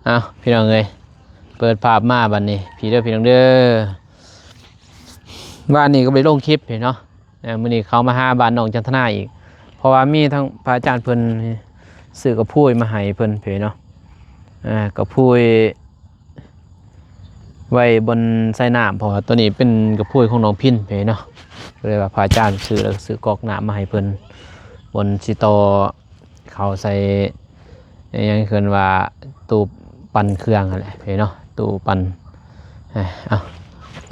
ເອົາ ພີ່ນ້ອງເອີຍ ເປີດພາບມາບັດນີ້ ພີ່ເດີ ພີ່ນ້ອງເດີ ວານນີ້ກໍບໍ່ໄດ້ລົງຄລິບເນາະ. ເອີ ມື້ນີ້ເຂົ້າມາຫາບ້ານນ້ອງຈັນທະນາອີກ ເພາະວ່າມີທາງພະອາຈານເພິ່ນຊື້ກະພຸຍມາໃຫ້ເພິ່ນເນາະ. ເອີ ກະພຸຍໄວ້ບ່ອນໃສ່ນ້ຳ ເພາະວ່າໂຕນີ້ເປັນກະພຸຍຂອງນ້ອງພິນເນາະ. ກໍເລີຍວ່າພະອາຈານຊື້ ແລ້ວຊື້ກອກນ້ຳມາໃຫ້ເພິ່ນ ບ່ອນຊິຕໍ່ ເຂົ້າໃສ່ ອີຫຍັງເອີ້ນວ່າ ຕູ້ປັ່ນເຄື່ອງຫັ້ນແຫຼະເນາະ ຕູ້ປັ່ນ. ເອີ ເອົາ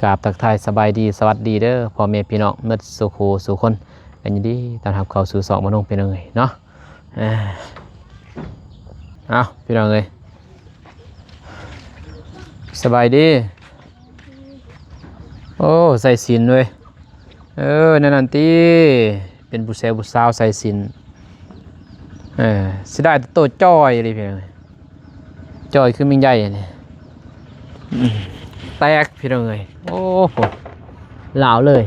ກາບທັກທາຍສະບາຍດີ ສະຫວັດດີເດີ ພໍ່ແມ່ພີ່ນ້ອງໝົດສູ່ຄູ່ສູ່ຄົນ ກໍຍິນດີຕ້ອນຮັບເຂົ້າສູ່ຊ່ອງມະນົງ ພີ່ນ້ອງເອີຍເນາະ. ເອີ ເອົາ ພີ່ນ້ອງເອີຍ ສະບາຍດີ. ໂອ້ ໃສ່ສິນເວີຍ ເອີ ແນວນັ້ນຕິ ເປັນຜູ້ແຊວຜູ້ສາວໃສ່ສິນ. ເອີ ເສຍດາຍແຕ່ໂຕຈ່ອຍອີ່ຫຼີພີ່ນ້ອງ ຈ່ອຍຄືແມງໃຫຍ່ນີ້. ອືມ ແຕກພີ່ນ້ອງເອີຍ ໂອ້ໂຫ ລາວເລີຍ.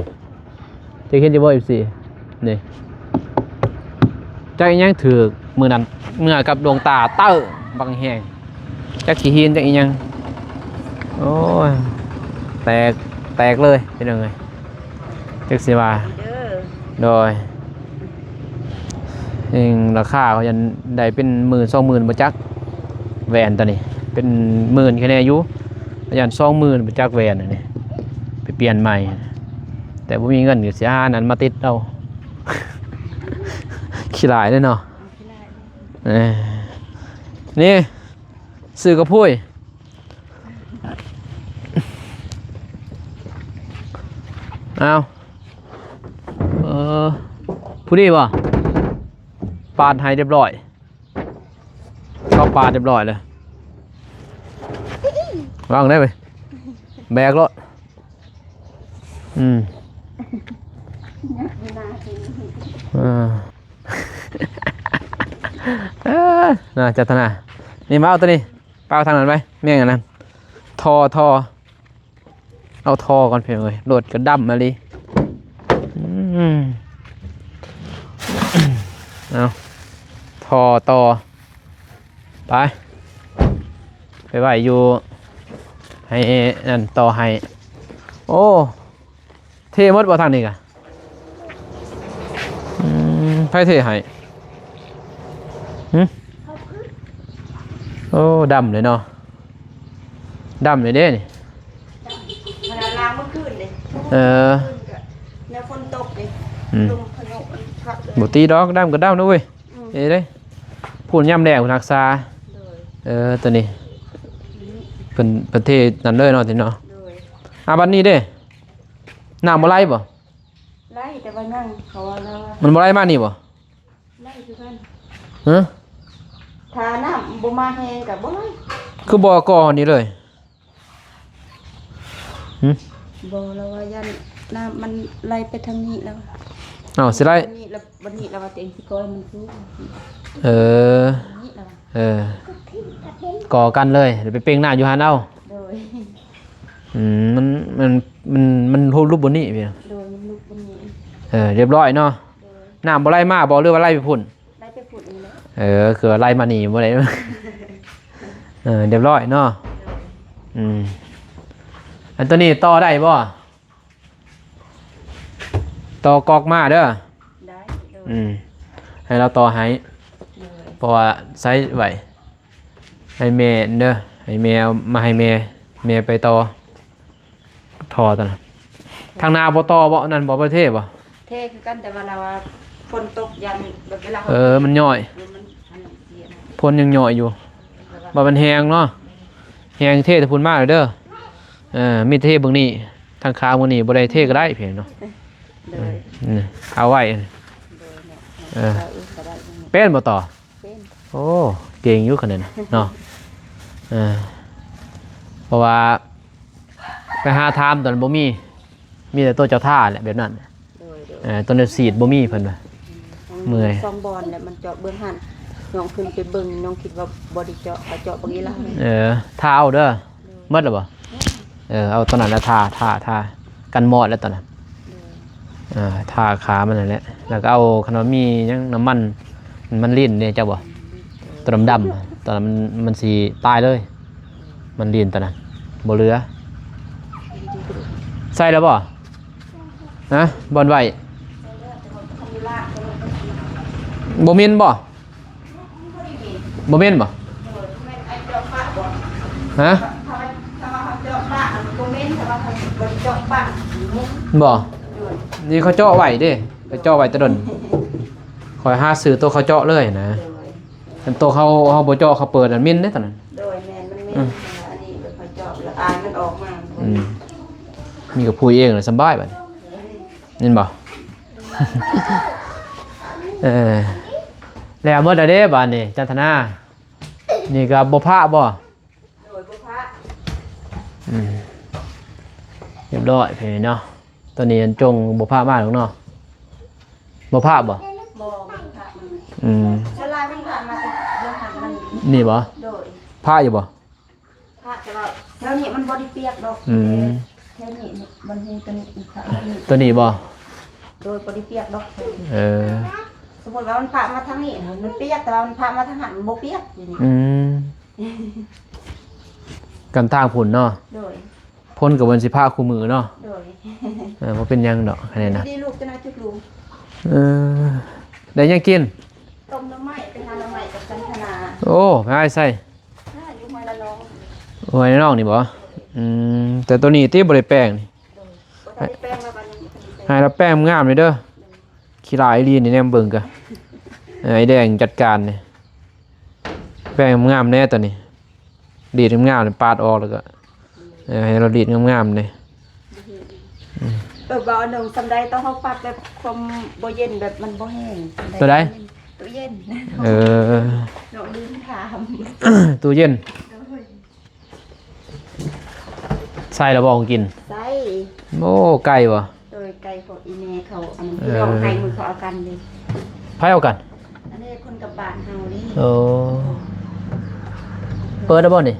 ເຈົ້າເຫັນຢູ່ບໍ່ ເອັຟຊີ ນີ້ ຈັກອີຫຍັງຖືກມື້ນັ້ນ ເມື່ອກັບດວງຕາ ເຕີ ບັກແຮງ ຈັກຂີ້ຫີນຈັກອີຫຍັງ. ໂອ້ຍ ແຕກ ແຕກເລີຍພີ່ນ້ອງເອີຍ ຈັກຊິວ່າ. ໂດຍ ເອງ ລາຄາເຂົາຍັນໄດ້ເປັນໝື່ນສອງໝື່ນບໍ່ຈັກ ແຫວນໂຕນີ້ ເປັນໝື່ນແຄ່ແນ່ຢູ່ ຢ້ານສອງໝື່ນບໍ່ຈັກ ແຫວນອັນນີ້ ໄປປ່ຽນໃໝ່. ແຕ່ບໍ່ມີເງິນກໍຊິຫາອັນນັ້ນມາຕິດເອົາ ຂີ້ຫຼ້າຍເດ້ເນາະ. ເອີ ນີ້ ຊື້ກະພຸຍ ເອົາ ເອີ ຜູ້ນີ້ບໍ່ ປາດໃຫ້ຮຽບຮ້ອຍ ເຂົາປາດຮຽບຮ້ອຍເລີຍ ວາງໄດ້ເວີຍ ແບກໂລດ. ອືມ ເອີ ເອີ ນະ ຈັດທະນາ ນີ້ ມາເອົາໂຕນີ້ ປາວທາງນັ້ນໄປ ແມ່ງອັນນັ້ນ ທໍ່ ທໍ່ ເອົາທໍ່ກ່ອນພີ່ນ້ອງເອີຍ ໂລດກໍດຳມາລີ. ອືມ ເອົາ ທໍ່ຕໍ່ ໄປ ໄປໄວ້ຢູ່ ໃຫ້ນັ້ນຕໍ່ໃຫ້. ໂອ້ ເທໝົດບໍ່ທາງນີ້ກະ? ອືມ ໃຜເທໃຫ້? ຫຶ? ໂອ້ ດຳເລີຍເນາະ ດຳເລີຍເດ້ນີ້. ຂະໜາດລ້າງມື້ຄືນເດ້. ເອີ ແນວຝົນຕົກເດ້. ອືມ ລົມພະຍຸມັນພັດເລີຍ. ບໍ່ຕີດອກ ດຳກໍດຳນະເວີຍ. ອືມ ເອີເດ້ ພຸ້ນຍາມແລ້ງຮັກສາ. ໂດຍ ເອີ ໂຕນີ້ ອືມ ເພິ່ນ ເພິ່ນເທນັ້ນເລີຍເນາະ ໂຕນີ້ເນາະ. ໂດຍ ອ່າ ບັດນີ້ເດ້ ນ້ຳບໍ່ໄຫຼບໍ່? ໄຫຼ ແຕ່ວ່າຍັງ ເຂົາວ່າລາວວ່າ ມັນບໍ່ໄຫຼມານີ້ບໍ່? ໄຫຼຄືກັນ. ຮະ? ຖ້ານ້ຳບໍ່ມາແຮງກໍບໍ່ໄຫຼ. ຄືບໍ່ກໍ່ນີ້ເລີຍ? ຫຶ? ບໍ່ ລາວວ່າຢ້ານນ້ຳມັນໄຫຼໄປທາງນີ້ແລ້ວ. ເອົ້າ ຊິໄຫຼ ນີ້ລະ ບັດນີ້ລາວວ່າຕົວເອງຊິກໍ່ໃຫ້ມັນສູງ. ເອີ ນີ້ລາວວ່າ ເອີ ກໍ່ກັນເລີຍ ໄປເປັ່ງນ້ຳຢູ່ຫັ້ນເອົາ. ໂດຍ ອືມ ມັນ ມັນ ມັນ ມັນ ຮູບ ຮູບບ່ອນນີ້ພີ່ນ້ອງ. ໂດຍ ມັນຮູບບ່ອນນີ້. ເອີ ຮຽບຮ້ອຍເນາະ. ໂດຍ ນ້ຳບໍ່ໄຫຼມາບໍ່ ຫຼືວ່າໄຫຼໄປພຸ້ນ? ໄຫຼໄປພຸ້ນນີ້ແຫຼະ. ເອີ ຄືວ່າໄຫຼມານີ້ບໍ່ໄດ້. ເອີ ຮຽບຮ້ອຍເນາະ. ໂດຍ ອືມ ອັນໂຕນີ້ຕໍ່ໄດ້ບໍ່? ຕໍ່ກອກມາເດີ. ໄດ້. ໂດຍ ອືມ ໃຫ້ລາວຕໍ່ໃຫ້. ໂດຍ ເພາະວ່າໃຊ້ໄວ້ ໃຫ້ແມ່ເດີ ໃຫ້ແມ່ເອົາມາໃຫ້ແມ່ ແມ່ໄປຕໍ່ ທໍ່ຕົວນັ້ນ. ທາງນາບໍ່ຕໍ່ບໍ່? ອັນນັ້ນບໍ່ ບໍ່ເທບໍ່? ເທຄືກັນ ແຕ່ວ່າລາວວ່າຝົນຕົກຢ້ານແບບເວລາ ເອີ ມັນຍ້ອຍ. ເອີ ມັນອັນນັ້ນເສຍນະ ຝົນຍັງຍ້ອຍຢູ່. ວ່າມັນແຮງເນາະ ແຮງເທແຕ່ພຸ້ນມາເດີ. ເອີ ມີແຕ່ເທເບິ່ງນີ້ ທາງຂ້າງເບິ່ງນີ້ ບໍ່ໄດ້ເທກໍໄດ້ເພເນາະ. ໂດຍ ອືມ ເອົາໄວ້. ໂດຍເນາະ. ເອີ ເປັນບໍ່ຕໍ່? ເປັນ. ໂອ້ ເກັ່ງຢູ່ຂະໜາດນັ້ນເນາະ. ເອີ ເພາະວ່າໄປຫາຖາມຕອນນັ້ນບໍ່ມີ ມີແຕ່ໂຕເຈົ້າທ່າແຫຼະແບບນັ້ນ. ໂດຍ ໂດຍ ເອີ ໂຕນັ້ນສີດບໍ່ມີເພິ່ນວ່າ. ອືມ ເມື່ອຍ ສອງບ່ອນແຫຼະ ມັນເຈາະເບິ່ງຫັ້ນ. ນ້ອງຂຶ້ນໄປເບິ່ງ ນ້ອງຄິດວ່າບໍ່ໄດ້ເຈາະ ເຂົາເຈາະບັກອີ່ຫຼາ. ເອີ ທ່າເອົາເດີ. ໂດຍ ໝົດແລ້ວບໍ່? ເອີ ເອົາໂຕນັ້ນລະ ທ່າ ທ່າ ທ່າກັນມອດແລ້ວໂຕນັ້ນ. ໂດຍ ເອີ ທ່າຂາມັນນັ້ນແຫຼະ ແລ້ວກໍເອົາ ຄັນວ່າມີຫຍັງ ນ້ຳມັນ ມັນລີນເດ້ ຈັກບໍ່? ໂຕດຳໆ ໂຕນັ້ນມັນ ມັນຊິຕາຍເລີຍ. ມັນຫຼິ້ນຕອນນັ້ນ ບໍ່ເຫຼືອ. ໃສ່ແລ້ວບໍ່? ຮະ? ບ່ອນໄວ້ ບໍ່ເໝັນບໍ່? ບໍ່ເໝັນບໍ່? ຮະ? ບໍ່. ນີ້ເຂົາເຈາະໄວ້ເດ້ ເຂົາເຈາະໄວ້ແຕ່ດົນ. ຂ້ອຍຫາຊື້ໂຕເຂົາເຈາະເລີຍນະ. ອັນໂຕເຮົາ ເຮົາບໍ່ເຈາະ ເຂົາເປີດນັ້ນ ເໝັນເດ້ຕອນນັ້ນ. ໂດຍ ແມ່ນ ມັນເໝັນ. ອືມ ອັນນີ້ເຂົາເຈາະ ແລ້ວອາຍມັນອອກມາ. ອືມ ມີກະພຸ້ຍເອງລະສະບາຍບາດນີ້ ເຫັນບໍ່? ເອີ ແລ້ວໝົດແລ້ວເດ້ບາດນີ້ ຈັນທະນາ. ນີ້ກະບໍ່ພະບໍ່? ໂດຍ ບໍ່ພະ. ອືມ ຮຽບຮ້ອຍເພິ່ນເນາະ. ຕອນນີ້ອັນຈົງບໍ່ພະມາດອກເນາະ. ບໍ່ພະບໍ່? ບໍ່ ບໍ່ພະມາ. ອືມ ສ່ວນຫຼາຍມັນພະມາແຕ່ເລື່ອງຫັ້ນມັນ ນີ້ບໍ່? ໂດຍ ພະຢູ່ບໍ່? ພະ ແຕ່ວ່າແຖວນີ້ມັນບໍ່ໄດ້ປຽກດອກ. ອືມ ແຖວນີ້ມັນມີແຕ່ນີ້ພະ ໂຕນີ້ບໍ່? ໂດຍ ບໍ່ໄດ້ປຽກດອກ. ເອີ ສົມມຸດວ່າມັນພະມາທາງນີ້ ມັນປຽກ ແຕ່ວ່າມັນພະມາທາງຫັ້ນ ມັນບໍ່ປຽກ. ອືມ ກັນທາງພຸ້ນເນາະ. ໂດຍ ພົ້ນກະເພິ່ນຊິພະຄູ່ມື້ເນາະ. ໂດຍ ເອີ ບໍ່ເປັນຫຍັງດອກ ອັນນີ້ນະ. ດີລູກຈະນາຈຸດລູກ. ເອີ ໄດ້ຫຍັງກິນ? ຕົ້ມໜໍ່ໄມ້ ໄປຫາໜໍ່ໄມ້ກັບຈັນທະນາ. ໂອ້ ໄປຫາໃສ? ຫາຢູ່ຫ້ວຍລະນອງ. ຫ້ວຍລະນອງນີ້ບໍ່? ອືມ ແຕ່ໂຕນີ້ຕິບໍ່ໄດ້ແປງນີ້. ໂດຍ ບໍ່ໄດ້ແປງແລ້ວບາດນີ້. ໃຫ້ລະແປງງາມເດີ. ໂດຍ ຂີ້ຫຼ້າຍອີ່ຫຼີນີ້ ແນມເບິ່ງກະ ເອີ ໄອ້ແດງຈັດການນີ້. ແປງງາມແດ່ຕອນນີ້ ດີດງາມໆ ປາດອອກແລ້ວກະ ເອີ ໃຫ້ລາວດີດງາມໆແດ່. ເອີ ບໍ່ ນ້ອງ ສ່ຳໃດຕ້ອງເຮົາປັບແບບຄວາມບໍ່ເຢັນ ແບບມັນບໍ່ແຫ້ງ. ໂຕໃດ? ຕູ້ເຢັນ. ເອີ ນ້ອງລືມຖາມ ຕູ້ເຢັນ. ໂດຍ ໃສ່ແລ້ວບໍ່ຂອງກິນ? ໃສ່. ໂອ້ ໄກ່ບໍ່? ໂດຍ ໄກ່ພວກອີແມ່ເຂົາ ອັນນັ້ນ ເອີ ພີ່ນ້ອງໄທມື້ເຂົາເອົາກັນເດ້. ໃຜເອົາກັນ? ອັນນີ້ຄົນກັບບ້ານເຮົານີ້. ໂອ້ ເປີດແລ້ວບໍ່ນີ້?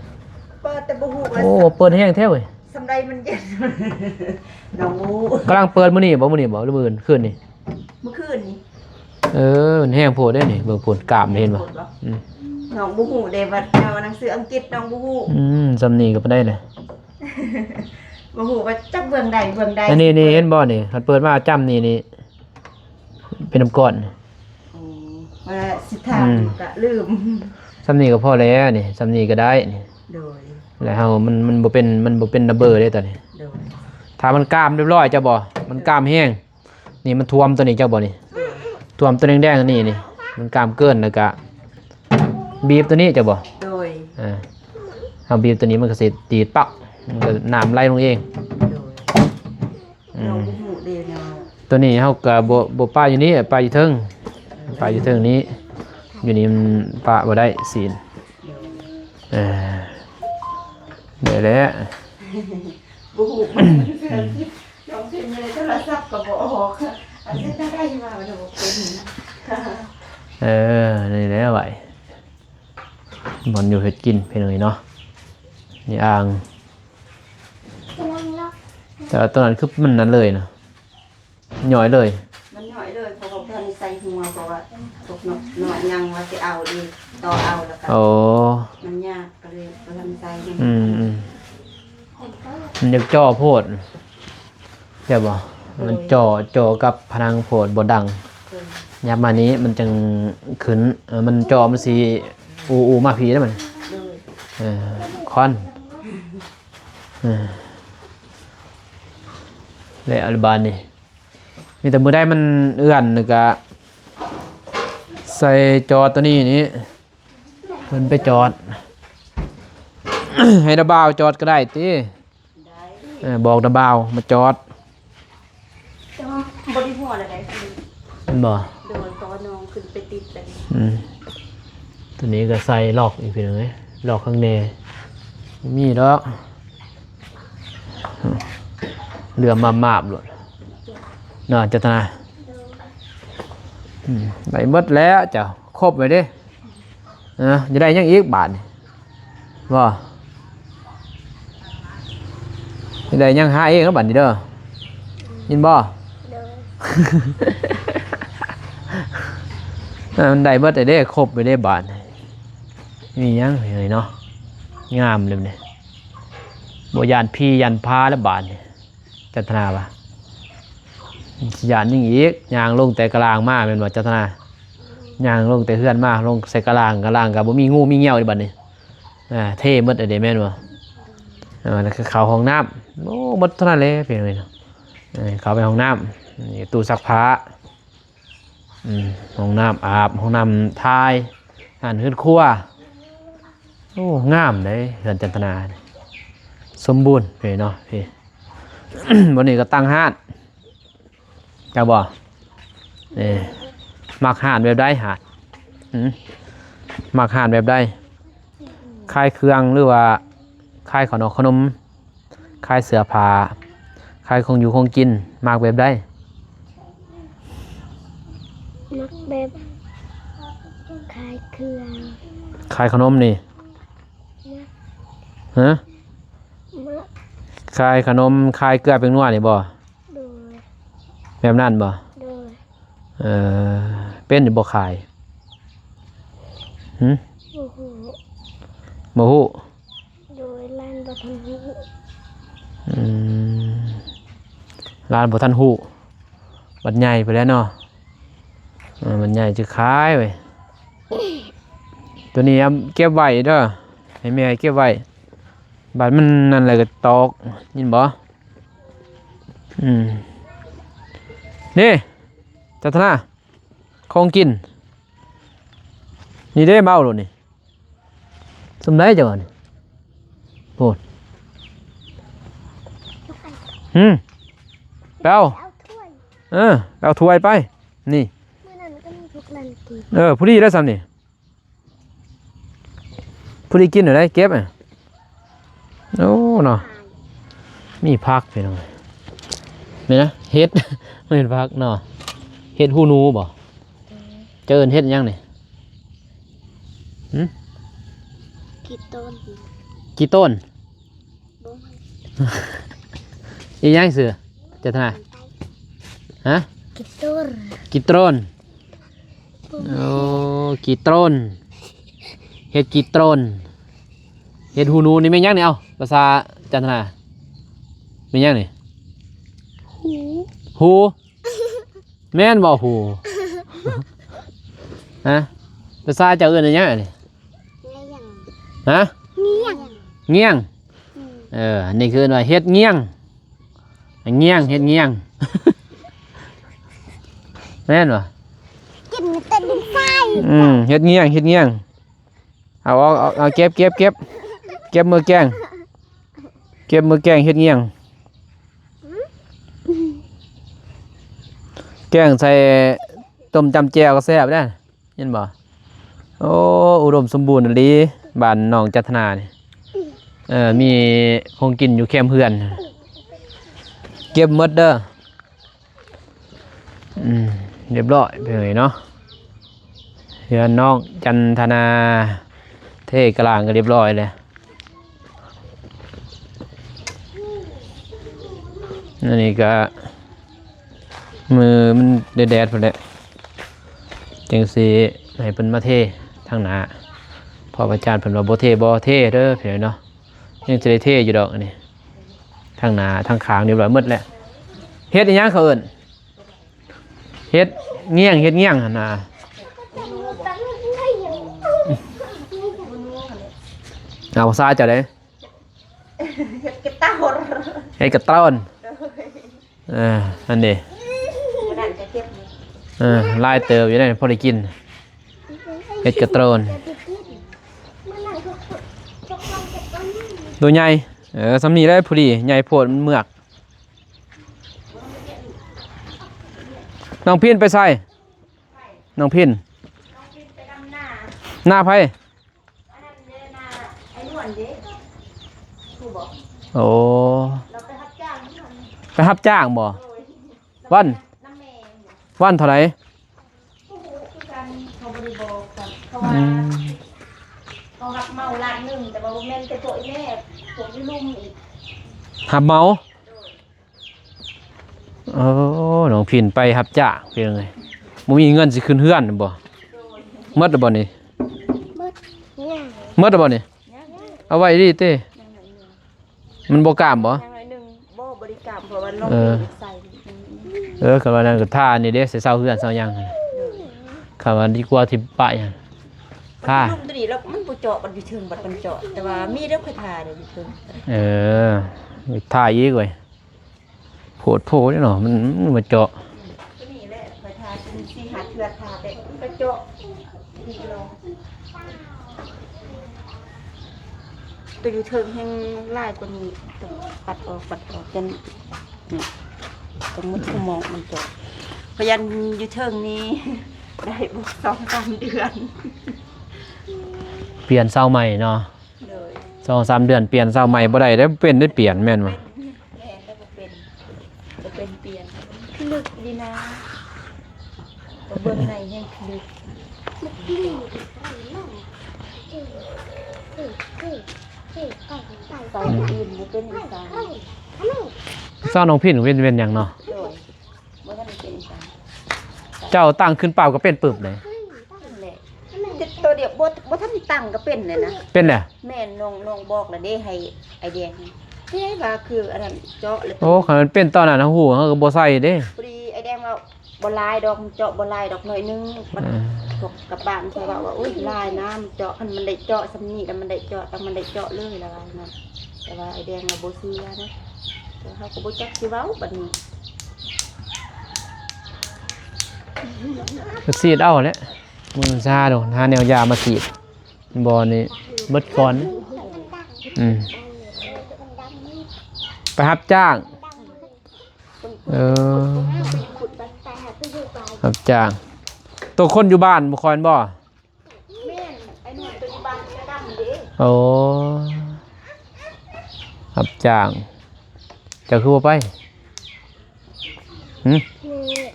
ເປີດ ແຕ່ບໍ່ຮູ້ວ່າ ໂອ້ ເປີດແຮງແທ້ເວີຍ. ສ່ຳໃດມັນເຢັນ ນ້ອງບໍ່ຮູ້. ກຳລັງເປີດມື້ນີ້ບໍ່? ມື້ນີ້ບໍ່ ຫຼືມື້ອື່ນ? ຄືນນີ້ ມື້ຄືນນີ້. ເອີ ມັນແຮງໂພດເດ້ນີ້ ເບິ່ງພຸ້ນ ກ້າມເຫັນບໍ່? ອືມ ນ້ອງບໍ່ຮູ້ເດ້ວ່າເອົາໜັງສືອັງກິດ ນ້ອງບໍ່ຮູ້. ອືມ ສ່ຳນີ້ກະບໍ່ໄດ້ແຫຼະ. ບໍ່ຮູ້ວ່າຈັກເບື້ອງໃດເບື້ອງໃດ. ອັນນີ້ນີ້ ເຫັນບໍ່ນີ້ ຄັນເປີດມາຈ້ຳນີ້ນີ້ ເປັນນ້ຳກ້ອນ. ໂອ້ ວ່າຊິຖາມ ອືມ ກະລືມ. ສ່ຳນີ້ກະພໍແລ້ວນີ້ ສ່ຳນີ້ກະໄດ້ນີ້. ໂດຍ ແລ້ວເຮົາ ມັນ ມັນບໍ່ເປັນ ມັນບໍ່ເປັນລະເບີເດ້ຕອນນີ້. ໂດຍ ຖ້າມັນກ້າມຮຽບຮ້ອຍ ເຈົ້າບໍ່? ມັນກ້າມແຮງ. ນີ້ມັນຖ້ວມໂຕນີ້ ເຈົ້າບໍ່ນີ້? ໂດຍ ຖ້ວມໂຕແດງໆ ນີ້ນີ້ ມັນກ້າມເກີນ ແລ້ວກະບີບໂຕນີ້ ເຈົ້າບໍ່? ໂດຍ ເອີ ເຮົາບີບໂຕນີ້ ມັນກະຊິຕີດປັກ ມັນກະນ້ຳໄຫຼລົງເອງ. ໂດຍ ອືມ ນ້ອງບໍ່ຮູ້ເດ້ເນາະ. ໂຕນີ້ເຮົາກະບໍ່ ບໍ່ປະຢູ່ນີ້ ປະຢູ່ເທິງ ເອີ ປະຢູ່ເທິງນີ້. ຢູ່ນີ້ມັນປະບໍ່ໄດ້ ຊີ້ນ. ໂດຍ ເອີ ໄດ້ແລ້ວ ບໍ່ຮູ້ ອືມ ນ້ອງພິມຢູ່ໃນໂທລະສັບກະບໍ່ອອກ. ອັນນີ້ກະໄດ້ວ່າບໍ່ເປັນ. ເອີ ນີ້ແຫຼະໄວ້ ບ່ອນຢູ່ເຮັດກິນພີ່ນ້ອງເອີຍເນາະ. ນີ້ອ່າງ ແຕ່ວ່າໂຕນັ້ນຄືມັນນັ້ນເລີຍນະ ຍ້ອຍເລີຍ. ມັນຍ້ອຍເລີຍ ເພາະວ່າບໍ່ທັນໃສ່ຫົວ ເພາະວ່າພວກນ້ອງນ້ອງຍັງວ່າຊິເອົາອີກ ຕໍ່ເອົາ ແລ້ວກະ ໂອ້ ມັນຍາກ ກະເລີຍບໍ່ທັນໃສ່. ອືມໆ ມັນຢາກຈໍ້ໂພດ ແມ່ນບໍ່? ໂດຍ ມັນຈໍ້ ຈໍ້ກັບຜະໜັງໂພດ ບໍ່ດັງ. ໂດຍ ຫຍັບມານີ້ມັນຈັ່ງຂຶ້ນ ເອີ ມັນຈໍ້ມັນຊິອູໆມາພີ້ແລ້ວມັນ. ໂດຍ ເອີ ຄວັນ ເອີ ແລ້ວບາດນີ້ ມີແຕ່ມື້ໃດມັນເອື້ອນ ແລ້ວກະໃສ່ຈອດໂຕນີ້ນີ້ ເພິ່ນໄປຈອດ ໃຫ້ນາບ່າວຈອດກະໄດ້ຕິ. ໄດ້ ເອີ ບອກນາບ່າວມາຈອດ. ແຕ່ວ່າບໍ່ໄດ້ຫົວແລ້ວໄດ໋ ແມ່ນບໍ່? ໂດຍ ເພາະວ່ານ້ອງຂຶ້ນໄປຕິດແລ້ວ. ອືມ ໂຕນີ້ກະໃສ່ລັອກອີກພີ່ນ້ອງເອີຍ ລັອກຂ້າງແນ່ ບໍ່ມີດອກ. ເຫຼືອມາບໆໂລດເນາະ ຈັນທະນາ. ອືມ ໄດ້ໝົດແລ້ວເຈົ້າ ຄົບເລີຍເດ້. ເອີ ຢາກໄດ້ຫຍັງອີກບາດນີ້ ບໍ່? ຢາກໄດ້ຫຍັງຫາເອງເດີບາດນີ້ເດີ ຍິນບໍ່? ໂດຍ ເອີ ມັນໄດ້ເບິດເລີຍເດ້ ຄົບເລີຍເດ້ບາດນີ້. ມີຫຍັງເລີຍເນາະ ງາມເລີຍນີ້. ບໍ່ຢ້ານຜີຢ້ານພາແລ້ວບາດນີ້ ຈັນທະນາວ່າ. ຊິຢ້ານຫຍັງອີກ? ຍ່າງລົງແຕ່ກະລາງມາແມ່ນບໍ່ ຈັນທະນາ? ຍ່າງລົງແຕ່ເຮືອນມາ ລົງໃສ່ກະລາງ ກະລາງກໍບໍ່ມີງູມີງຽວເດ້ບາດນີ້. ອ່າ ເທໝົດແລ້ວເດ້ແມ່ນບໍ່? ເອີ ແລ້ວກໍເຂົ້າຫ້ອງນ້ຳ. ໂອ້ ໝົດເທົ່ານັ້ນແຫຼະພີ່ນ້ອງເອີຍເນາະ. ເອີ ເຂົ້າໄປຫ້ອງນ້ຳ ນີ້ ຕູ້ຊັກຜ້າ. ອືມ ຫ້ອງນ້ຳອາບ ຫ້ອງນ້ຳຖ່າຍ ຮ້ານເຮືອນຄົວ. ໂອ້ ງາມເດ້ເຮືອນຈັນທະນາ ສົມບູນເດ້ເນາະ. ພີ່ ບ່ອນນີ້ກໍຕັ້ງຮ້ານ ຈັກບໍ່? ເອີ ມັກຮ້ານແບບໃດ? ຮ້ານ ຫືມ ມັກຮ້ານແບບໃດ? ຂາຍເຄື່ອງ ຫຼືວ່າຂາຍເຂົ້າໜົມ ຂາຍເສື້ອຜ້າ ຂາຍຂອງຢູ່ຂອງກິນ ມັກແບບໃດ? ມັກແບບຂາຍເຄື່ອງ ຂາຍຂະໜົມນີ້. ຮະ? ມັກ ຂາຍຂະໜົມ ຂາຍເກືອແປ້ງນົວນີ້ບໍ່? ໂດຍ. ແບບນັ້ນບໍ່? ໂດຍ. ເອີ ເປັນຢູ່ບໍ່ຂາຍ? ຫືມ? ບໍ່ຮູ້ ບໍ່ຮູ້. ໂດຍ ຫຼານບໍ່ທັນຮູ້. ອືມ ຫຼານບໍ່ທັນຮູ້ ບັດໃຫຍ່ພຸ້ນແຫຼະເນາະ. ເອີ ບັດໃຫຍ່ຈະຂາຍເວີຍ. ໂຕນີ້ເອົາເກັບໄວ້ເດີ ໃຫ້ແມ່ເກັບໄວ້ ບາດມັນນັ້ນແລ້ວກໍຕອກ ຍິນບໍ່? ອືມ ນີ້ ຈັນທະນາ ຂອງກິນ ນີ້ເດ້ ມາເອົາໂລດນີ້. ສ່ຳໃດເຈົ້ານີ້? ໂພດ. ຫືມ ໄປເອົາ. ເອົາຖ້ວຍ. ເອີ ໄປເອົາຖ້ວຍໄປ. ນີ້ ມື້ນັ້ນກໍມີພວກນັ້ນກິນ. ເອີ ພໍດີແລ້ວສ່ຳນີ້. ພໍດີກິນໄດ້ ເກັບ. ໂອ້ ເນາະ ມີຜັກພີ່ນ້ອງ. ແມ່ນນະ ເຫັດ ແມ່ນຜັກເນາະ. ເຫັດຫູໜູບໍ່? ເຈົ້າເອີ້ນເຫັດຫຍັງນີ້? ຫືມ? ກີໂຕນ. ກີໂຕນ? ບໍ່. ອີຫຍັງຊື່ ຈັນທະນາ? ຮະ? ກີໂຕນ. ກີໂຕນ. ໂອ້ ກີໂຕນ ເຫັດກີໂຕນ. ເຫັດຫູໜູນີ້ແມ່ນຫຍັງນີ້? ເອົາ ພາສາຈັນທະນາ ແມ່ນຫຍັງນີ້? ຫູ. ຫູ ແມ່ນບໍ່ຫູ? ຮະ? ພາສາເຈົ້າເອີ້ນຫຍັງອັນນີ້? ງຽງ. ຮະ? ງຽງ. ງຽງ. ອືມ. ເອີ ອັນນີ້ຄືເອີ້ນວ່າເຫັດງຽງ. ງຽງ ເຫັດງຽງ ແມ່ນບໍ່? ກິນແຕ່ດິນຊາຍ. ອືມ ເຫັດງຽງ ເຫັດງຽງ. ເອົາ ເອົາ ເອົາ ເກັບ ເກັບ ເກັບ ເກັບມື້ແກງ ເກັບມື້ແກງເຫັດງຽງ. ແກງໃສ່ຕົ້ມຈຳແຈ່ວກໍແຊບເດ້. ເຫັນບໍ່? ໂອ້ ອຸດົມສົມບູນອີ່ຫຼີ ບ້ານນ້ອງຈັນທະນານີ້. ເອີ ມີຂອງກິນຢູ່ແຄມເຮືອນ ເກັບໝົດເດີ. ອືມ ຮຽບຮ້ອຍ ເປັນໄງເນາະ ເຮືອນນ້ອງຈັນທະນາ ເທກະລາງກໍຮຽບຮ້ອຍແລ້ວ. ອັນນີ້ກໍ ມື້ມັນແດດໆ ພຸ້ນແຫຼະ ຈັ່ງຊິໃຫ້ເພິ່ນມາເທທາງໜ້າ ເພາະອາຈານເພິ່ນວ່າບໍ່ເທ ບໍ່ເທເດີພີ່ນ້ອງເນາະ. ຍັງຊິໄດ້ເທຢູ່ດອກອັນນີ້ ທາງໜ້າທາງຂ້າງຮຽບຮ້ອຍໝົດແລ້ວ. ເຮັດອີຫຍັງເຂົາເອີ້ນ ເຮັດງຽງ ເຮັດງຽງຫັ້ນນະ. ເອົາພາສາເຈົ້າໃດ? ເຮັດກະຕານ ເຮັດກະຕານ. ເອີ ອັນນີ້ ເອີ ຫຼາຍເຕີບຢູ່ເດ້ ພໍໄດ້ກິນ ເຮັດກະຕານ ໂຕໃຫຍ່. ເອີ ສ່ຳນີ້ແຫຼະ ພໍດີ ໃຫຍ່ໂພດມັນເມືອກ. ນ້ອງພິນໄປໃສ? ນ້ອງພິນ ໜ້າໃຜ? ອັນນັ້ນເດ້ ນາໄອ້ນວນເດ້ ຮູ້ບໍ່? ໂອ້ ລາວໄປຮັບຈ້າງຢູ່ຫັ້ນ ໄປຮັບຈ້າງບໍ່? ໂດຍ ວັນ ນຳແມ່ ວັນເທົ່າໃດ? ບໍ່ຮູ້ຄືກັນ ເຂົາບໍ່ໄດ້ບອກກັນ ເພາະວ່າ ອືມ ເຂົາຮັບເໝົາລ້ານໜຶ່ງ ແຕ່ວ່າບໍ່ແມ່ນແຕ່ພວກອີ່ແມ່ ພວກຢູ່ລຸ່ມອີກ ຮັບເໝົາ. ໂອ້ ນ້ອງພິນໄປຮັບຈ້າງ ພີ່ນ້ອງເອີຍ ບໍ່ມີເງິນຊິຂຶ້ນເຮືອນແມ່ນບໍ່? ໝົດແລ້ວບໍ່ນີ້? ໝົດ ໝົດແລ້ວບໍ່ນີ້? ເອົາໄວ້ດີເຕ້ ຍັງ ຍັງ ຍັງ ມັນບໍ່ກ້າມບໍ່? ຢ່າງໜ້ອຍໜຶ່ງ ບໍ່ ບໍ່ໄດ້ກ້າມ ເພາະວ່ານ້ອງ ເອີ ໃສ່ ເອີ ຄັນວ່ານັ້ນກໍທາອັນນີ້ເດ້ ໃສ່ເສົາເຮືອນເສົາຫຍັງ ໂດຍ ຄັນວ່າດີກວ່າທີ່ປະຫຍັງ ທາ ມັນລົງຕົວນີ້ແລ້ວ ມັນບໍ່ເຈາະ ບັດຢູ່ເທິງ ບັດມັນເຈາະ ແຕ່ວ່າມີເດ້ ຂ້ອຍທາເດ້ຢູ່ເທິງ ເອີ ທາອີກເວີຍ. ໂພດໂພເດ້ເນາະ ມັນ ມັນມາເຈາະ ຕົວນີ້ແຫຼະ ຂ້ອຍທາເປັນສີ່ຫ້າເທື່ອ ທາແຕ່ມັນກະເຈາະ ໂຕຢູ່ເທິງແຮ່ງຫຼາຍກວ່ານີ້ ຕ້ອງປັດອອກ ປັດອອກ ຈັ່ງ ນີ້ ຕ້ອງໝົດສະໝອງ ມັນເຈາະ ພະຍານຢູ່ເທິງນີ້ ໄດ້ບໍ່ສອງສາມເດືອນ ປ່ຽນເສົາໃໝ່ເນາະ. ໂດຍ ສອງສາມເດືອນປ່ຽນເສົາໃໝ່ບໍ່ໄດ້ເດ້ ເປັນໄດ້ປ່ຽນແມ່ນບໍ່? ແມ່ນ ແລ້ວບໍ່ເປັນ ບໍ່ເປັນປ່ຽນ ລຶກດີນາ ກໍເບິ່ງໃນແຮ່ງລຶກ ເສົາອື່ນບໍ່ເປັນອີສານ ເສົານ້ອງພິນເປັນ ເປັນຫຍັງເນາະ? ໂດຍ ບໍ່ທັນໄດ້ເປັນອີສານ ເຈົ້າຕັ້ງຂຶ້ນປາບກໍເປັນປຶບເດ້ ນັ້ນແຫຼະ ໂຕດຽວ ບໍ່ ບໍ່ທັນໄດ້ຕັ້ງກໍເປັນແລ້ວນະ ເປັນແລ້ວ ແມ່ນ ນ້ອງ ນ້ອງບອກແລ້ວເດ້ ໃຫ້ອ້າຍແດງ ເອີ ວ່າຄືອັນນັ້ນເຈາະແລ້ວ ໂອ້ ຄັນມັນເປັນຕອນນັ້ນ ເຮົາຮູ້ ເຮົາກໍບໍ່ໃສ່ເດ້ ພໍດີອ້າຍແດງວ່າ ບໍ່ຫຼາຍດອກ ມັນເຈາະບໍ່ຫຼາຍດອກ ໜ້ອຍໜຶ່ງ ບັດ ເອີ ພວກກັບບ້ານເຂົາເວົ້າວ່າ ໂອ້ຍ ຫຼາຍນະ ມັນເຈາະ ຄັນມັນໄດ້ເຈາະສ່ຳນີ້ ແລ້ວມັນໄດ້ເຈາະ ຕ້ອງມັນໄດ້ເຈາະເລີຍ ລະວ່ານັ້ນ ແຕ່ວ່າອ້າຍແດງລະບໍ່ເຊື່ອນະ ແຕ່ເຮົາກໍບໍ່ຈັກຊິເວົ້າບັດນີ້ ກໍສີດເອົາແຫຼະ ມື້ຊາໂດ ຫາແນວຢາມາສີດ ບໍ່ນີ້ເບິດກ່ອນ ອືມ ໄປຮັບຈ້າງ ເອີ ຮັບຈ້າງ ໂຕຄົນຢູ່ບ້ານບໍ່ຄ່ອຍແມ່ນບໍ່? ແມ່ນ ໄອ້ໜວນໂຕຢູ່ບ້ານກະດຳເດ້ ໂອ້ ຮັບຈ້າງ ເຈົ້າຄືບໍ່ໄປ? ຫື? ແມ່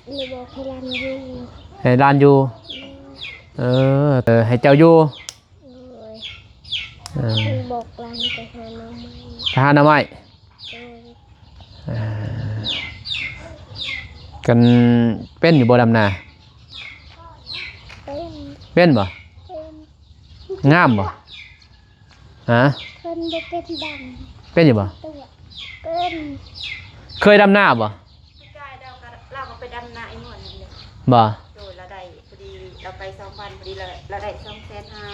ແມ່ບອກໃຫ້ຫຼານຢູ່ ໃຫ້ຫຼານຢູ່ ເອີ ເອີ ໃຫ້ເຈົ້າຢູ່ ໂດຍ ເອີ ເພິ່ນບອກຫຼານໄປຫາໜໍ່ໄມ້ ໄປຫາໜໍ່ໄມ້ ໂດຍ ເອີ ກັນເປັນຢູ່ບໍ່ດຳນາ? ເປັນ ເປັນບໍ່? ເປັນ ງາມບໍ່? ຮະ? ເພິ່ນບໍ່ເປັນດຳ ເປັນຢູ່ບໍ່? ຕົວະ ເປັນ ເຄີຍດຳນາບໍ່? ປີກາຍລາວກໍ ລາວກໍໄປດຳນາໄອ້ນວນນັ້ນແຫຼະ ບໍ່? ໂດຍ ລາວໄດ້ ພໍດີລາວໄປສອງວັນ ພໍດີລາວ ລາວໄດ້ສອງແສນຫ້າ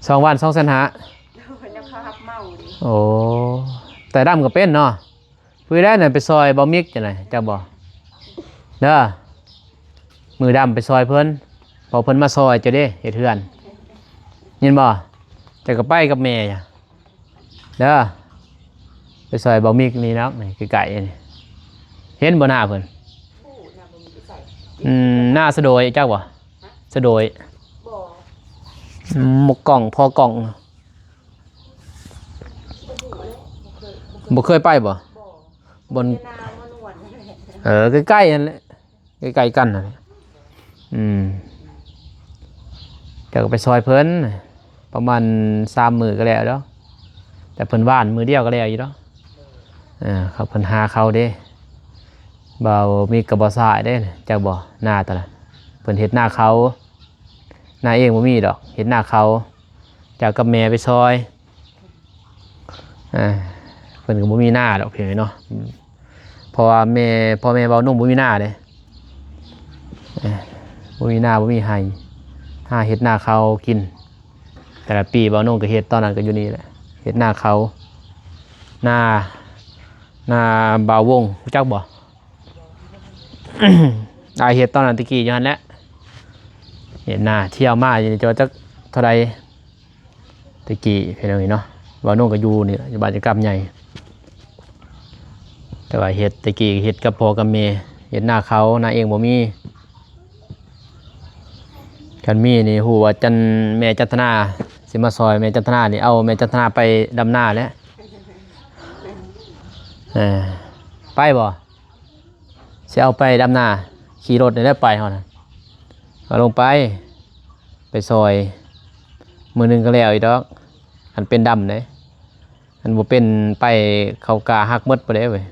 ສອງວັນສອງແສນຫ້າ ໂດຍ ແລ້ວເຂົາຮັບເໝົາເດ້ ໂອ້ ແຕ່ດຳກໍເປັນເນາະ ຜູ້ໃດນັ້ນໄປຊ່ອຍບ່າວມິກຈັ່ງໃດ ຈັກບໍ່? ເດີ ມື້ດຳໄປຊ່ອຍເພິ່ນ ເພາະເພິ່ນມາຊ່ອຍເຈົ້າເດ້ ເຮັດເຮືອນ ຍິນບໍ່? ເຈົ້າກໍໄປກັບແມ່ ເດີ ໄປຊ່ອຍບ່າວມິກນີ້ເນາະ ນີ້ໃກ້ໆນີ້ ເຫັນບໍ່ໜ້າເພິ່ນ? ອືມ ໜ້າສະໂດຍ ຈັກບໍ່? ສະໂດຍ ບໍ່ ອືມ ໝົກກ່ອງ ພໍກ່ອງ ບໍ່ເຄີຍ ບໍ່ເຄີຍໄປບໍ່? ບໍ່ ບ່ອນ ເອີ ໃກ້ໆນັ້ນແຫຼະ ໃກ້ໆກັນຫັ້ນແຫຼະ ອືມ ເຈົ້າກໍໄປຊ່ອຍເພິ່ນ ປະມານສາມມື້ກໍແລ້ວດອກ ແຕ່ເພິ່ນຫວ່ານມື້ດຽວກໍແລ້ວຢູ່ດອກ ເອີ ເຂົາເພິ່ນຫາເຂົ້າເດ້ ບ່າວມິກກັບບ່າວຊາຍເດ້ ຈັກບໍ່? ນາຕອນນັ້ນ ເພິ່ນເຮັດນາເຂົ້າ ນາເອງບໍ່ມີດອກ ເຮັດນາເຂົ້າ ເຈົ້າກັບແມ່ໄປຊ່ອຍ ອ່າ ເພິ່ນກໍບໍ່ມີນາດອກ ພີ່ນ້ອງເນາະ ເພາະວ່າແມ່ ພໍ່ແມ່ບ່າວນຸ່ງບໍ່ມີນາເດ້ ອ່າ ບໍ່ມີນາ ບໍ່ມີໄຮ່ ຫາເຮັດນາເຂົ້າກິນ ແຕ່ລະປີບ່າວນຸ່ງກໍເຮັດ ຕອນນັ້ນກໍຢູ່ນີ້ແຫຼະ ເຮັດນາເຂົ້າ ນາ ນາບ່າວວົງ ຮູ້ຈັກບໍ່? ອ້າຍເຮັດຕອນນັ້ນແຕ່ກີ້ຢູ່ຫັ້ນແຫຼະ ເຮັດນາ ທ່ຽວມາຢູ່ນີ້ ຈັກວ່າຈັກເທົ່າໃດ ແຕ່ກີ້ພີ່ນ້ອງເອີຍເນາະ ບ່າວນຸ່ງກໍຢູ່ນີ້ແຫຼະ ຢູ່ບ້ານເຈົ້າກຳໃຫຍ່ ແຕ່ວ່າເຮັດ ແຕ່ກີ້ເຮັດກັບພໍ່ກັບແມ່ ເຮັດນາເຂົ້າ ນາເອງບໍ່ມີ ຄັນມີນີ້ຮູ້ວ່າຈັນ ແມ່ຈັນທະນາຊິມາຊ່ອຍ ແມ່ຈັນທະນານີ້ ເອົາແມ່ຈັນທະນາໄປດຳນາແຫຼະ ເອີ ໄປບໍ່? ຊິເອົາໄປດຳນາ ຂີ່ລົດນີ້ແຫຼະໄປເຮົານະ ເອົາລົງໄປ ໄປຊ່ອຍ ມື້ໜຶ່ງກໍແລ້ວອີກດອກ ຄັນເປັນດຳເດ້ ຄັນບໍ່ເປັນໄປເຂົ້າກາຫັກໝົດພຸ້ນເດ້ເວີຍ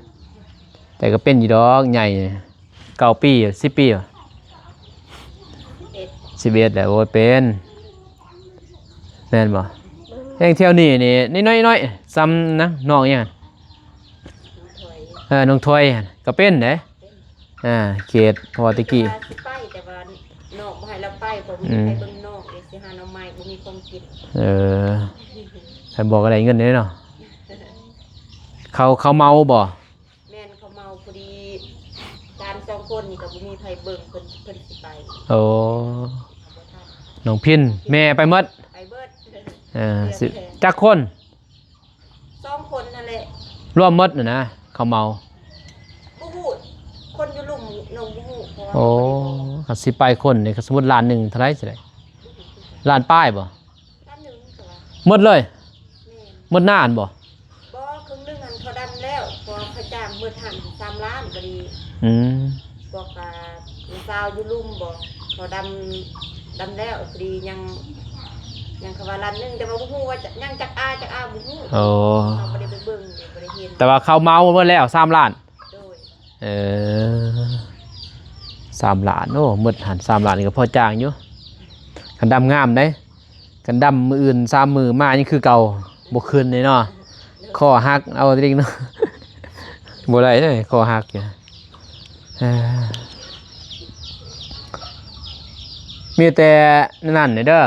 ແຕ່ກໍເປັນຢູ່ດອກ ໃຫຍ່ ເກົ້າປີ ສິບປີ ສິບເອັດ ສິບເອັດແລ້ວ ໂອ້ຍ ເປັນ ແມ່ນບໍ່? ແຮ່ງແຖວນີ້ນີ້ນ້ອຍໆ ສ່ຳນະ ນ້ອງຫຍັງ? ເອີ ໜອງຖວຍຫັ້ນກໍເປັນເດ້. ອ່າ ເຂດ ເພາະວ່າແຕ່ກີ້ ວ່າຊິໄປ ແຕ່ວ່ານ້ອງບໍ່ໃຫ້ລາວໄປ ເພາະບໍ່ມີໃຜເບິ່ງນ້ອງ ອືມ ເດ ຊິຫາໜໍ່ໄມ້ ບໍ່ມີຂອງກິນ. ເອີ ໃຜບອກກໍໄດ້ເງິນເດ້ເນາະ. ເຂົາ ເຂົາເມົາບໍ່? ແມ່ນ ເຂົາເມົາ. ພໍດີຫຼານສອງຄົນນີ້ກໍບໍ່ມີໃຜເບິ່ງ ເພິ່ນ ເພິ່ນຊິໄປ. ໂອ້ ບໍ່ທັນ. ນ້ອງພິນ ແມ່ໄປໝົດ? ໄປເບິດ. ເອີ ຊິ ຈັກຄົນ? ສອງຄົນຫັ້ນແຫຼະ ລວມໝົດນະ ເຂົາເມົາ. ບໍ່ຮູ້ ຄົນຢູ່ລຸ່ມນ້ອງບໍ່ຮູ້ ເພາະວ່າ ໂອ້ ເຂົາບໍ່ໄດ້ບອກ. ຄັນຊິໄປຄົນນີ້ ສົມມຸດລ້ານໜຶ່ງເທົ່າໃດຊິໄດ້? ລ້ານປາຍບໍ່? ລ້ານໜຶ່ງກໍວ່າ ໝົດເລີຍ? ແມ່ນ. ໝົດໜ້າຫັ້ນບໍ່? ບໍ່ ເຄິ່ງໜຶ່ງຫັ້ນເຂົາດຳແລ້ວ ເພາະວ່າເຂົາຈ້າງໝົດຫັ້ນສາມລ້ານ. ບັດນີ້ ອືມ ບອກວ່າ ສາວຢູ່ລຸ່ມບໍ່ ເຂົາດຳ ດຳແລ້ວ ພໍດີຍັງ ຍັງເຂົາວ່າລ້ານໜຶ່ງ ແຕ່ວ່າບໍ່ຮູ້ວ່າຈະ ຍັງຈັກອາ ຈັກອາບໍ່ຮູ້. ໂອ້ ເຮົາບໍ່ໄດ້ໄປເບິ່ງ ບໍ່ໄດ້ເຫັນ. ແຕ່ວ່າເຂົາເມົາໝົດແລ້ວສາມລ້ານ? ໂດຍ. ເອີ ສາມລ້ານ. ໂອ້ ໝົດຫັ້ນສາມລ້ານນີ້ກໍພໍຈ້າງຢູ່ ຄັນດຳງາມເດ້. ຄັນດຳມື້ອື່ນສາມມື້ມາຍັງຄືເກົ່າ ບໍ່ຂຶ້ນເດ້ເນາະ. ໂດຍ. ຄໍຫັກເອົາຕິເນາະ ບໍ່ໄດ້ເດ້ ຄໍຫັກຢູ່. ເອີ ມີແຕ່ນັ້ນເດີ. ໂດຍ.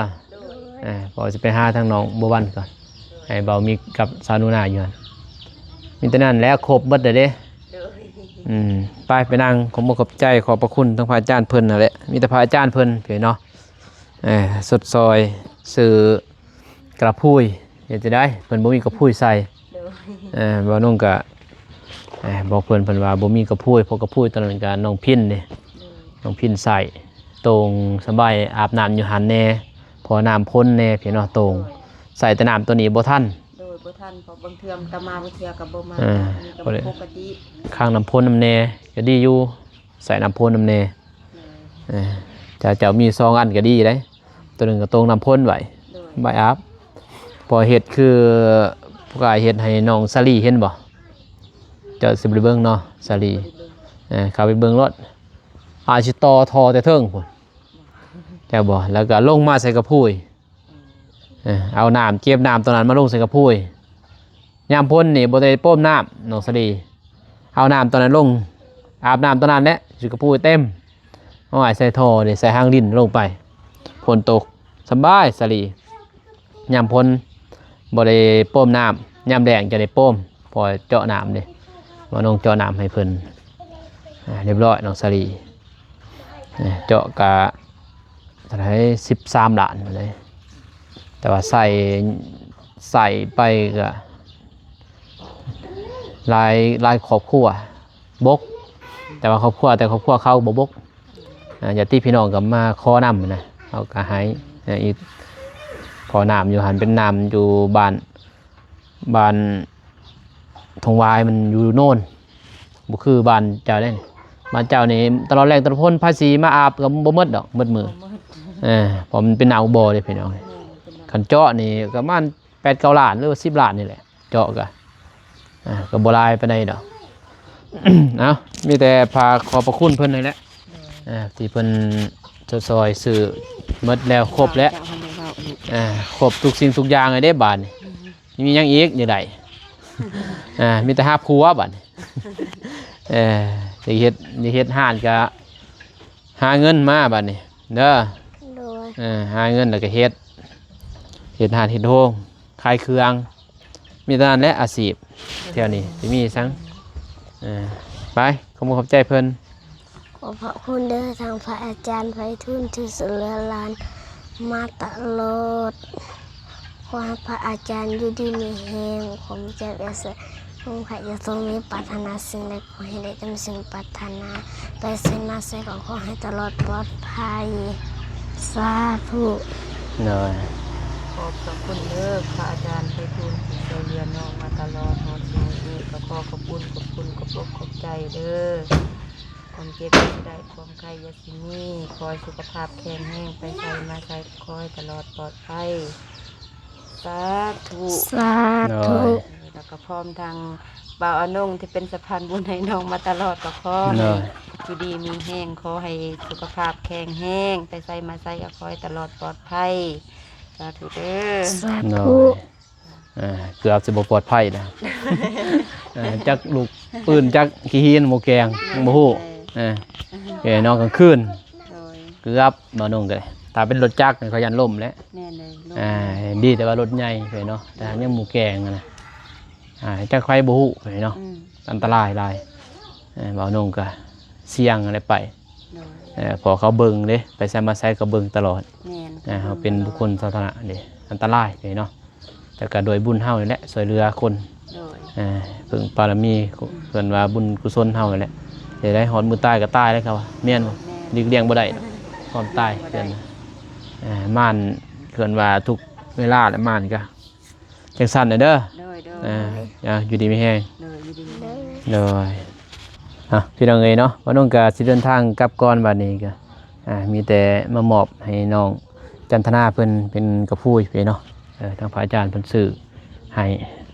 ເອີ ເພາະຊິໄປຫາທາງນ້ອງບົວວັນກ່ອນ ໃຫ້ເບົາມີກັບສາວໜູນາຢູ່ຫັ້ນ. ມີແຕ່ນັ້ນແຫຼະ ຄົບໝົດແລ້ວເດ້. ໂດຍ. ອືມ ໄປ ໄປນັ່ງ. ຂອບອົກຂອບໃຈ ຂອບພະຄຸນທາງພະອາຈານເພິ່ນຫັ້ນແຫຼະ ມີແຕ່ພະອາຈານເພິ່ນເດ້ເນາະ. ເອີ ຊົດຊ່ອຍຊື້ກະລະພຸ້ຍ ເຮັດຈັ່ງໃດ ເພິ່ນບໍ່ມີກະພຸ້ຍໃສ່. ໂດຍ. ເອີ ບ່າວນົງກະ ເອີ ບອກເພິ່ນ ເພິ່ນວ່າບໍ່ມີກະພຸ້ຍ ເພາະກະພຸ້ຍຕອນນັ້ນກະນ້ອງພິນເດ້. ໂດຍ. ນ້ອງພິນໃສ່ໂຕ່ງສະບາຍ ອາບນ້ຳຢູ່ຫັ້ນແດ່ ເພາະນ້ຳພົ້ນແດ່ ພີ່ນ້ອງ ໂຕ່ງ. ໂດຍ. ໃສ່ແຕ່ນ້ຳໂຕນີ້ບໍ່ທັນ. ໂດຍ ບໍ່ທັນ ເພາະບາງເທື່ອມັນກໍມາ ບາງເທື່ອກໍບໍ່ມາ. ເອີ ອັນນີ້ກໍບໍ່ປົກກະຕິ ຂັງນ້ຳພົ້ນນຳແດ່ ກໍດີຢູ່ ໃສ່ນ້ຳພົ້ນນຳແດ່. ເອີ ເຈົ້າ ເຈົ້າມີສອງອັນກໍດີເດ້ ໂຕໜຶ່ງກໍໂຕ່ງນ້ຳພົ້ນໄວ້. ໂດຍ. ໄວ້ອາບ ພໍເຮັດຄືຜູ້ກາຍເຮັດໃຫ້ນ້ອງສາລີເຫັນບໍ່? ເຈົ້າຊິບໍ່ໄດ້ເບິ່ງເນາະ ສາລີ. ບໍ່ໄດ້ເບິ່ງ. ເອີ ເຂົ້າໄປເບິ່ງໂລດ ອາດຊິຕໍ່ທໍ່ແຕ່ເທິງພຸ້ນ ເຈົ້າບໍ່? ແລ້ວກໍລົງມາໃສ່ກະພຸ້ຍ. ເອີ ເອົານ້ຳ ເກັບນ້ຳຕອນນັ້ນມາລົງໃສ່ກະພຸ້ຍ. ຍາມພົ້ນນີ້ບໍ່ໄດ້ໂປ້ມນ້ຳ ນ້ອງສາລີ ເອົານ້ຳຕອນນັ້ນລົງ ອາບນ້ຳຕອນນັ້ນແຫຼະ ໃສ່ກະພຸ້ຍເຕັມ ເອົາໄວ້ໃສ່ທໍ່ເດ້ ໃສ່ຫາງດິນລົງໄປ. ຝົນຕົກສະບາຍສາລີ ຍາມພົ້ນບໍ່ໄດ້ໂປ້ມນ້ຳ ຍາມແລ້ງຈະໄດ້ໂປ້ມ ເພາະວ່າເຈາະນ້ຳເດ້ ມານ້ອງເຈາະນ້ຳໃຫ້ເພິ່ນ. ອາ ຮຽບຮ້ອຍ ນ້ອງສາລີ. ເອີ ເຈາະກະເທົ່າໃດ ສິບສາມລ້ານເລີຍ ແຕ່ວ່າໃສ່ ໃສ່ໄປກະຫຼາຍ ຫຼາຍຄອບຄົວບົກ ແຕ່ວ່າຄອບຄົວ ແຕ່ຄອບຄົວເຂົາບໍ່ບົກ. ອາ ຍາດຕິພີ່ນ້ອງກໍມາຂໍນຳນະ ເຮົາກໍໃຫ້ ອາ ອີກ ເພາະນ້ຳຢູ່ຫັ້ນເປັນນ້ຳຢູ່ບ້ານ ບ້ານທົ່ງຫວາຍ ມັນຢູ່ໂນນ ບໍ່ຄືບ້ານເຈົ້າເດ້. ບ້ານເຈົ້ານີ້ຕະຫຼອດແລ້ງຕະຫຼອດຝົນ ພາສີມາອາບກໍບໍ່ໝົດດອກ ໝົດມື້. ບໍ່ໝົດ. ເອີ ເພາະມັນເປັນນາອຸບໍ່ເດ້ພີ່ນ້ອງ. ແມ່ນ ເປັນນາ ຄັນເຈາະນີ້ກໍປະມານແປດເກົ້າລ້ານ ຫຼືວ່າສິບລ້ານນີ້ແຫຼະ ເຈາະກໍ ອ່າ ກໍບໍ່ຫຼາຍປານໃດດອກ. ເອົ້າ ມີແຕ່ພາກຂອບພະຄຸນເພິ່ນນີ້ແຫຼະ. ໂດຍ. ອ່າ ທີ່ເພິ່ນຊ່ອຍຊື້ໝົດແລ້ວ ຄົບແລ້ວ. ເຈົ້າ ເຈົ້າ ເຮົາບໍ່ເວົ້າອີກ. ອ່າ ຄົບທຸກສິ່ງທຸກຢ່າງເລີຍເດ້ບາດນີ້. ອືມ ມີຫຍັງອີກ? ຢາກໄດ້ ອ່າ ມີແຕ່ຫາຜົວບາດນີ້. ເອີ ຢາກເຮັດ ຢາກເຮັດຮ້ານກະຫາເງິນມາບາດນີ້ເດີ. ໂດຍ. ເອີ ຫາເງິນແລ້ວກະເຮັດ ເຮັດຮ້ານເຮັດໂຮງ ຂາຍເຄື່ອງ ມີເທົ່ານັ້ນແຫຼະອາຊີບແຖວນີ້ ຊິມີຫຍັງ. ເອີ ໄປ ຂອບຄຸນຂອບໃຈເພິ່ນ. ຂອບພະຄຸນເດີ ທາງພະອາຈານໄພທູນທີ່ຊ່ວຍເຫຼືອຫຼານມາຕະຫຼອດ. ຂໍໃຫ້ພະອາຈານຢູ່ດີມີແຮງ ຄວາມເຈັບຢ່າເສຍ ຄວາມໄຂ້ຢ່າຊົງ ມີປາດຖະໜາສິ່ງໃດ ຂໍໃຫ້ໄດ້ດັ່ງສິ່ງປາດຖະໜາ ໄປໃສມາໃສກໍຂໍໃຫ້ຕະຫຼອດປອດໄພ. ສາທຸ. ໂດຍ. ຂອບພະຄຸນເດີ ພະອາຈານໄພທູນທີ່ຊ່ວຍເຫຼືອນ້ອງມາຕະຫຼອດຮອດມື້ນີ້ ກໍຂໍຂອບຄຸນ ຂອບຄຸນ ຂອບອົກຂອບໃຈເດີ. ຄວາມເຈັບຢ່າໄດ້ ຄວາມໄຂ້ຢ່າຊິມີ ຂໍໃຫ້ສຸຂະພາບແຂງແຮງ ໄປໃສມາໃສກໍຂໍໃຫ້ຕະຫຼອດປອດໄພ. ສາທຸ. ສາທຸ. ໂດຍ. ແລ້ວກໍພ້ອມທັງບ່າວອານົງທີ່ເປັນສະພານບຸນໃຫ້ນ້ອງມາຕະຫຼອດ ກໍຂໍໃຫ້ ໂດຍ ຢູ່ດີມີແຮງ ຂໍໃຫ້ສຸຂະພາບແຂງແຮງ ໄປໃສມາໃສກໍຂໍໃຫ້ຕະຫຼອດປອດໄພ. ສາທຸເດີ. ສາທຸ. ໂດຍ. ອ່າ ເກືອບຊິບໍ່ປອດໄພແລ້ວ. ເອີ ຈັກລູກປືນ ຈັກຂີ້ຫີນ ໝູແກງ ຍັງບໍ່ຮູ້ ເອີ ເອີ ເອີເນາະ ກາງຄືນ ໂດຍ ເກືອບ ບ່າວນົງກໍໄດ້ ຖ້າເປັນລົດຈັກນີ້ ຂ້ອຍຢ້ານລົ້ມແຫຼະ ແມ່ນເລີຍ ອ່າ ລົດໃຫຍ່ ດີແຕ່ວ່າລົດໃຫຍ່ເນາະ ແຕ່ຍັງໝູແກງຫັ້ນນະ ອ່າ ຈັກໃຜບໍ່ຮູ້ເນາະ ອືມ ອັນຕະລາຍຫຼາຍ ເອີ ບ່າວນົງກໍສ່ຽງຫັ້ນແຫຼະໄປ ໂດຍ ເອີ ເພາະເຂົາເບິ່ງເດ້ ໄປໃສມາໃສກໍເບິ່ງຕະຫຼອດ ແມ່ນ ອ່າ ເຮົາເປັນບຸກຄົນສາທາລະນະເດ້ ອັນຕະລາຍເດ້ເນາະ ແຕ່ກໍໂດຍບຸນເຮົານີ້ແຫຼະ ຊ່ວຍເຫຼືອຄົນ ໂດຍ ເອີ ເພິ່ງບາລະມີ ອືມ ເພິ່ນວ່າບຸນກຸສົນເຮົານີ້ແຫຼະ ຊິໄດ້ຮອດມື້ຕາຍກໍຕາຍແລ້ວ ເຂົາວ່າ ແມ່ນບໍ່? ແມ່ນ ຫຼີກລ່ຽງບໍ່ໄດ້ດອກ ຄວາມຕາຍ ຫຼີກລ່ຽງບໍ່ໄດ້ ເພິ່ນ ອ່າ ມ່ານ ເພິ່ນວ່າທຸກເວລາແຫຼະ ມ່ານກໍ ຈັ່ງຊັ້ນເດີ ໂດຍ ໂດຍ ອ່າ ຢູ່ດີມີແຮງ ໂດຍ ຢູ່ດີມີແຮງ ໂດຍ ອ່ະ ພີ່ນ້ອງເອີຍເນາະ ບ່າວນົງກໍຊິເດີນທາງກັບກ່ອນ ບາດນີ້ກໍ ອ່າ ມີແຕ່ມາມອບໃຫ້ນ້ອງຈັນທະນາເພິ່ນເປັນກະພູຢູ່ເນາະ ເອີ ທາງພະອາຈານເພິ່ນຊື້ໃຫ້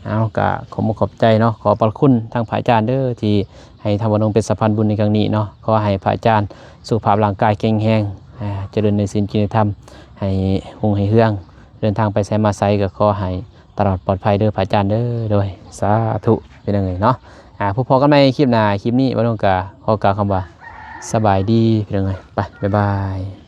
ເອົາ ກໍຂອບອົກຂອບໃຈເນາະ ຂອບພະຄຸນທາງພະອາຈານເດີ ທີ່ໃຫ້ທາງບ່າວນົງເປັນສະພານບຸນໃນຄັ້ງນີ້ເນາະ ຂໍໃຫ້ພະອາຈານສຸຂະພາບຮ່າງກາຍແຂງແຮງ ອ່າ ຈະເລີນໃນສິນກິນໃນທຳ ໃຫ້ຮຸ່ງໃຫ້ເຮືອງ ເດີນທາງໄປໃສມາໃສກໍຂໍໃຫ້ຕະຫຼອດປອດໄພເດີພະອາຈານເດີ ໂດຍ ສາທຸ ພີ່ນ້ອງເອີຍເນາະ ອ່າ ພົບພໍ້ກັນໃໝ່ຄລິບໜ້າ ຄລິບນີ້ບ່າວນົງກໍຂໍກ່າວຄຳວ່າ ສະບາຍດີ ພີ່ນ້ອງເອີຍ ໄປ ບາຍບາຍ.